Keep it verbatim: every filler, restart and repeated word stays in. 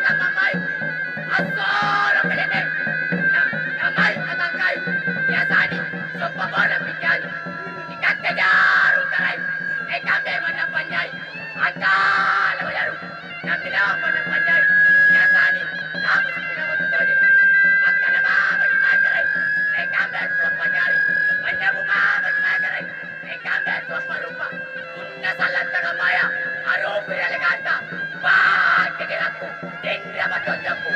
Mammai, assoro kelene, na, namai atangkai, biasani, soppa bona pinjani, ikatte jaru tarai, ekambe manna panjai, antala wajaru, namminawang manna panjai, biasani, namu sipinawang tutoje, makkana mama ni makerai, ekambe tuang panjari, manjabu mama ni makerai. Ikambe tuang parupa, punna sallang tagammaya, arupi ri dallekanta, baji' kirakku, tinra patonjokku,